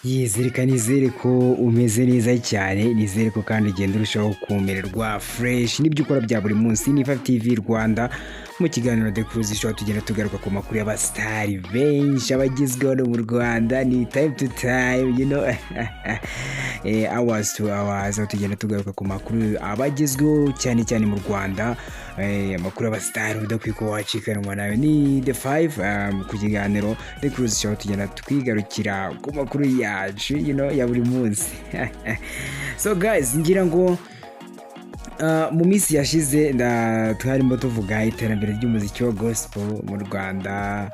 Yizereka, nizere ko umeze neza cyane, nizere ko kandi ugenda urushaho kumererwa fresh n'ibyo ukora bya buri munsi. Ni 5 TV Rwanda mu kiganiro The Cruise Show, tugenda tugaruka ku makuru y'abasitari benshi abagezweho no mu Rwanda. Ni time to time, hours to hours, aho tugenda tugaruka ku makuru abagezweho cyane cyane mu Rwanda, amakuru y'abasitari udakwiye kuba wacikanwa nawe. Ni The 5 ku kiganiro The Cruise Show, tugenda twigarukira ku makuru yacu ya buri munsi. So guys, ngira ngo mu minsi yashize twarimo tuvuga iterambere ry'umuziki wa gospel mu Rwanda,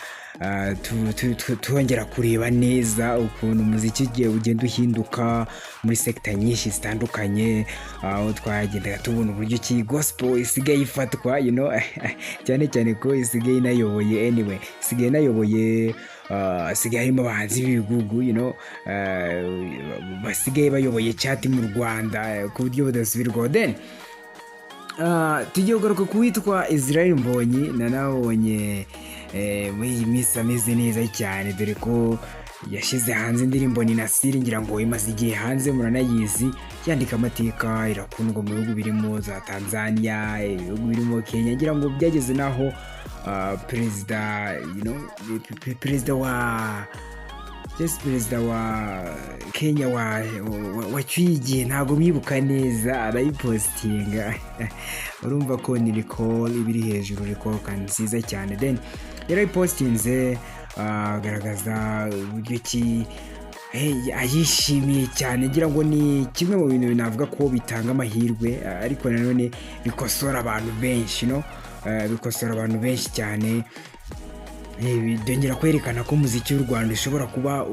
twongera kureba neza ukuntu umuziki ugiye ugenda uhinduka muri sector nyinshi zitandukanye, aho twagendaga tubona uburyo ki gospel isigaye ifatwa, cyane cyane ko isigaye inayoboye. Anyway, isigaye inayoboye, hasigaye harimo abahanzi b'ibigugu basigaye bayoboye chart mu Rwanda ku buryo budasubirwaho. Then tugiye kugaruka ku witwa Israel Mbonyi. Nanabonye muri iyi minsi ameze neza cyane, dore ko yashyize hanze indirimbo ni Nasiri. Ngira ngo imaze igihe hanze, muranayizi, yandika amateka, irakundwa mu bihugu birimo za Tanzania, ibihugu birimo Kenya. Ngira ngo byageze n'aho perezida perezida wa just perezida wa Kenya wacyuye igihe, ntabwo mwibuka neza, arayipositinga. Urumva ko ni recall iba iri hejuru, recall kandi nziza cyane. Then yarayipositinze, agaragaza uburyo ki ayishimiye cyane. Ngira ngo ni kimwe mu bintu navuga ko bitanga amahirwe, ariko nanone bikosora abantu benshi, no bikosora abantu benshi cyane. Byongera kwerekana ko umuziki w'u Rwanda ushobora kuba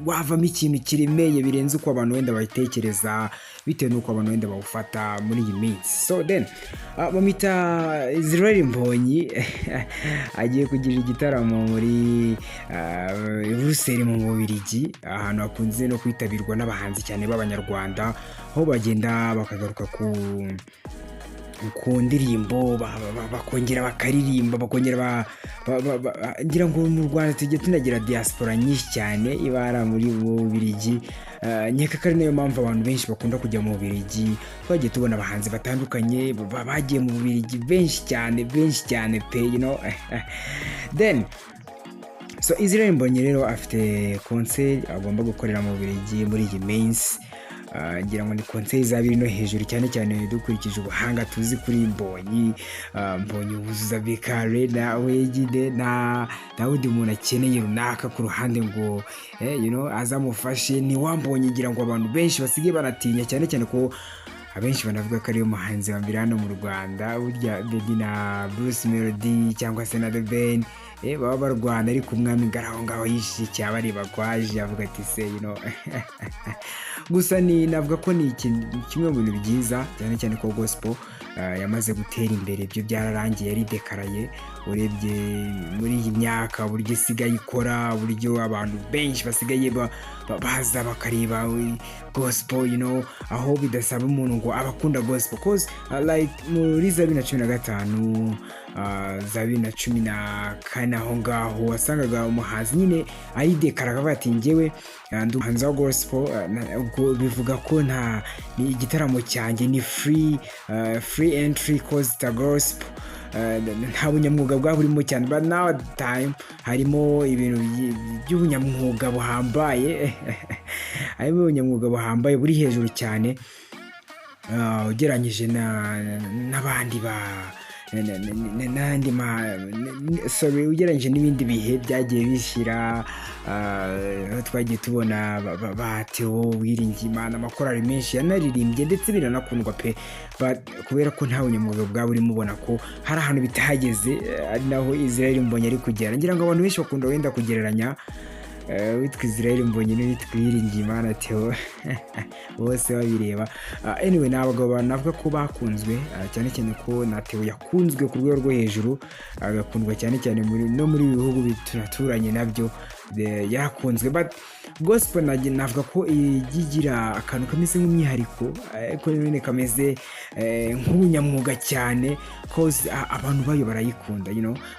wavamo ikintu kiremeye birenze uko abantu wenda babitekereza, bitewe n'uko abantu wenda bawufata muri iyi minsi. So then, bamwita Israel Mbonyi, agiye kugira igitaramo muri Buruseli mu Bubiligi, ahantu hakunze no kwitabirwa n'abahanzi cyane b'Abanyarwanda, aho bagenda bakagaruka ku ndirimbo, bakongera bakaririmba, bakongera ngira ngo mu Rwanda tujya tunagira diaspora nyinshi cyane ibara muri Bubiligi. Nkeka ko ari nayo mpamvu abantu benshi bakunda kujya mu Bubiligi. Twagiye tubona abahanzi batandukanye bagiye mu Bubiligi benshi cyane, benshi cyane pe. Then so Israel Mbonyi rero afite concert agomba gukorera mu Bubiligi muri iyi minsi. Ngira ngo ni concert izaba iri no hejuru cyane cyane dukurikije ubuhanga tuzi kuri Mbonyi. Mbonyi wuzuza BK Arena wenyine, nta wundi muntu akeneye runaka ku ruhande ngo azamufashe. Ni wa Mbonyi ngira ngo abantu benshi basigaye banatinya cyane cyane ko abenshi banavuga ko ariwe muhanzi wa mbere hano mu Rwanda. Burya Meddy na Bruce Melody cyangwa se na The Ben baba barwana, ariko umwami ngari aho ngaho yishikiye abareba kwaje, avuga ati se. Gusa ni navuga ko ni ikintu kimwe mu bintu byiza cyane cyane ko gospel yamaze gutera imbere. Ibyo byararangiye, yaridekaraye. Urebye muri iyi myaka uburyo isigaye ikora, uburyo abantu benshi basigaye baza bakareba gospel, aho bidasaba umuntu ngo aba akunda gospel, 'cause like muri za 2015, za 2014, aho ngaho wasangaga umuhanzi nyine aridekara akavuga ati: "Njyewe ndi umuhanzi wa gospel, ubwo bivuga ko nta ni igitaramo cyanjye ni free entry 'cause it's a gospel." Nta bunyamwuga bwaba burimo cyane, but now time harimo ibintu by'ubunyamwuga buhambaye, harimo ubunyamwuga buhambaye buri hejuru cyane, ugereranyije n'abandi ba n'andi ma sorry, ugereranyije n'ibindi bihe byagiye bishyira, aho twagiye tubona ba Theo Uwiringiyimana, amakorali menshi yanaririmbye ndetse biranakundwa pe. But kubera ko nta bunyamwuga bwaba burimo, ubona ko hari ahantu bitahageze, ari naho Israel Mbonyi ari kugera. Ngira ngo abantu benshi bakunda wenda kugereranya witwa Israel Mbonyi n'uwitwa Uwiringiyimana Theo, bose babireba. Anyway, ni abagabo navuga ko bakunzwe, cyane cyane ko na Theo yakunzwe ku rwego rwo hejuru, agakundwa cyane cyane muri no muri ibi bihugu turaturanye nabyo, yarakunzwe. But gospel navuga ko ijya igira akantu kameze nk'umwihariko, ariko nyine kameze nk'ubunyamwuga cyane, 'cause abantu bayo barayikunda,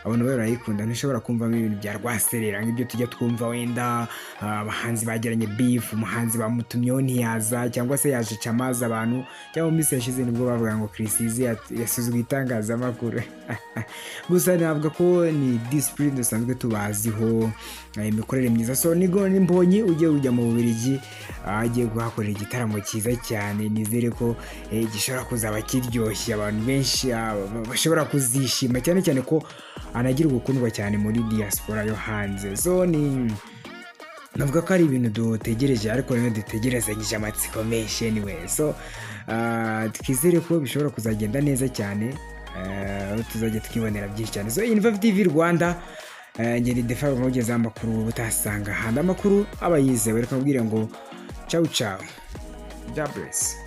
abantu bayo barayikunda. Ntushobora kumvamo ibintu bya rwaserera nk'ibyo tujya twumva wenda abahanzi bagiranye beef, umuhanzi bamutumyeho ntiyaza, cyangwa se yaje aca amazi abantu, cyangwa mu minsi yashize nibwo bavuga ngo Chriss Eazy yasuzuguye itangazamakuru. Gusa navuga ko ni discipline dusanzwe tubaziho, imikorere myiza. So nigo ni Mbonyi ugiye kujya mu Bubiligi, agiye kuhakorera igitaramo cyiza cyane. Nizere ko gishobora kuzaba kiryoshye, abantu benshi bashobora kuzishima, cyane cyane ko anagira gukundwa cyane muri diaspora yo hanze. So ni navuga ko ari ibintu dutegereje, ariko rero dutegerezanyije amatsiko menshi. Anyway, so twizere ko bishobora kuzagenda neza cyane, aho tuzajya twibonera byinshi cyane. So iyi ni Vavi TV Rwanda, ngende Defa mugezaho amakuru utasanga ahandi, amakuru aba yizewe. Reka mbwire ngo ciao ciao, God bless.